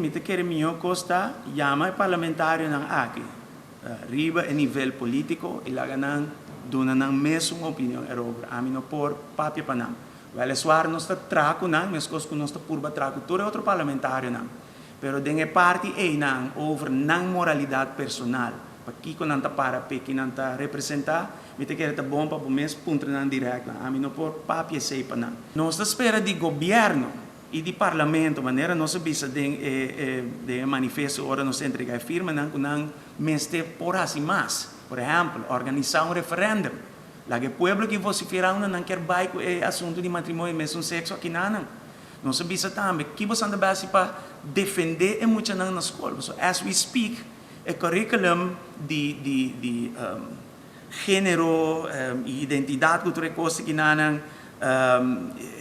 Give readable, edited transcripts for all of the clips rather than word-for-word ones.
Mi ta kere mihó kos ta yama e parlamentarionan aki riba e nivel polítiko i laga nan duna nan mesun opinion erover. Ami no por papia pa nan. Wèleswar nos ta traha ku nan meskos ku nos ta purba traha ku tur e otro parlamentarionan. Pero den e parti einan over nan moralidat personal, pa kiko nan ta para p'e ki nan ta representá, mi ta kere ta bon pa bo mes puntra nan dirèkt. Ami no por papia esei pa nan. Nos ta spera di gobièrnu i di Parlamento, manera nos a bisa den e den e manifesto ora nos a entregá e firmanan, ku nan mester por hasi mas. Por ehèmpel, organisá un referèndum. Laga e pueblo ki vosiferá unda nan kier bai ku e asuntu di matrimonio di mesun sekso akinanan. Nos a bisa tambe, ki bosan ta bai hasi pa defendé e muchanan na skol? Pasobra as we speak, e curriculum di di di Género i identidat ku tur e kos akinanan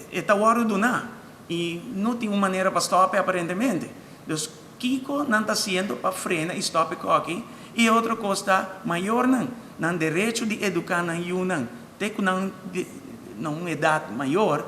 e ta wòrdu duná i no tin un manera pa stòp e aparentemente. Dus kiko nan ta hasiendo pa frena i stòp e kòki? I e otro kos ta mayornan, nan derecho di eduká nan yunan te ku nan na un edat mayor.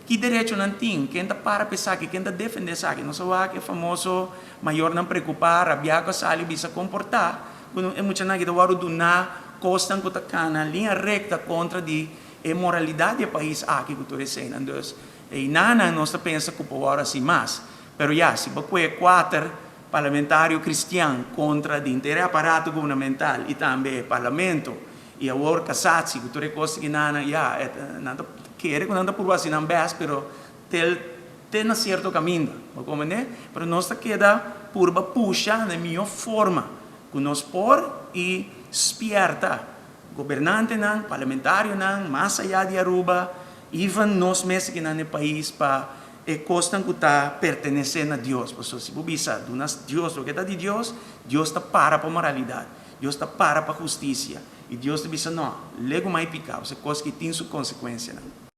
Ki derecho nan tin? Ken ta para pa esaki? Ken ta defende esaki? Nos a wak e famoso mayornan preokupá, rabiá ku a sali bisa komportá ku e muchanan aki ta wòrdu duná kosnan ku ta kana liña rekta kontra di e moralidat di e pais aki ku tur eseinan. Dus, einanan nos ta pensa ku por wòrdu hasi mas. Pero ya, si bo kue kuater parlamentario kristian kontra di henter e aparato gubernamental i tambe e parlamento I awor kasatsi ku tur e kos aki nan, ya, nan ta kere ku nan ta purba hasi nan bèst, pero tel te na sierto kaminda, bo komprendé? Pero nos ta keda purba pusha na e mihó forma ku nos por i spièrta gobernantenan, parlamentarionan, mas ayá di Aruba, even nos mes aki nan e pais pa e kosnan ku ta pertenesé na Dios. Pasobra si bo bisa duna Dios loke ta di Dios, Dios ta para pa moralidat. Dios ta para pa hustisia, i Dios ta bisa, No, legu mai piká, osea kos ki tin su konsekuensianan.